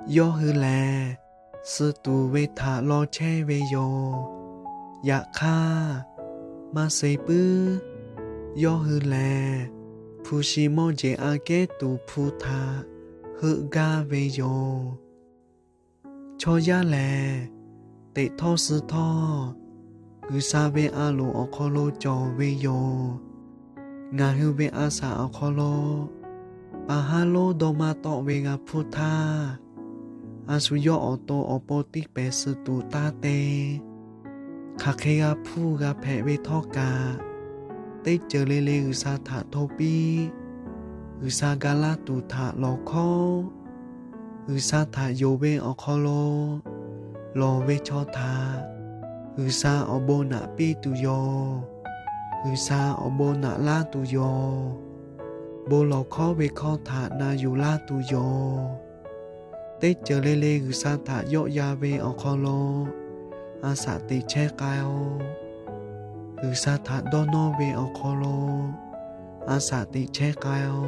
Yawˇ hui lehˬ, suh tuˬ ve htaꞈ law chehˇ ve yoˬ. Yaꞈ hk'aˇ, maˇ suh puiˉ. Yawˇ hui lehˬ, hpu shi mawˇ jeˬ aꞈ kehˉ tuˬ hpu htaꞈ heuˆ gaˇ ve yoˬ. Chaw yaˇ lehˬ, teꞈ htawˇ suh htawˇ, G'uiˬsha ve a loˍ awˬ hk'aw lo cawˬ ve yoˬ. Ngaˬ hui ve a shaꞈ awˬ hk'aw lo pa haˉ lonˉ dawˇ maˇ tawˆ ve g'a hpuˇ htaˇ, a shu yawˇ awˬ to awˬ pon tiˇ pehˍ suh tuˬ taˇ te. Hk'aˬ hk'e g'a hpuˇ g'a hpehꞈ ve htawˇ kaꞈ, teˇ ceuˬ le le G'uiˬsha htaꞈ hto piˇ. G'uiˬsha ga laˇ tuˬ htaꞈ lawˬ hkawˉ. G'uiˬsha htaꞈ yonˍ ve awˬ hk'aw lo lawˬ ve chaw htaꞈ G'uiˬsha awˬ bon naꞈ piˇ tuˬ yoˬ. G'uiˬsha awˬ bon naꞈ laˇ tuˬ yoˬ. Bon lawˬ hkawˉ ve hkawˇ htaꞈ na yuˬ laˇ tuˬ yoˬ. Teˇ ceuˬ le le G'uiˬsha htaꞈ yawˆ yan ve awˬ hk'aw lo a shaꞈ teꞈ chehˇ k'ai-o. G'uiˬsha htaꞈ dawˇ nawˇ ve awˬ hk'aw lo a shaꞈ teꞈ chehˇ k'ai-o.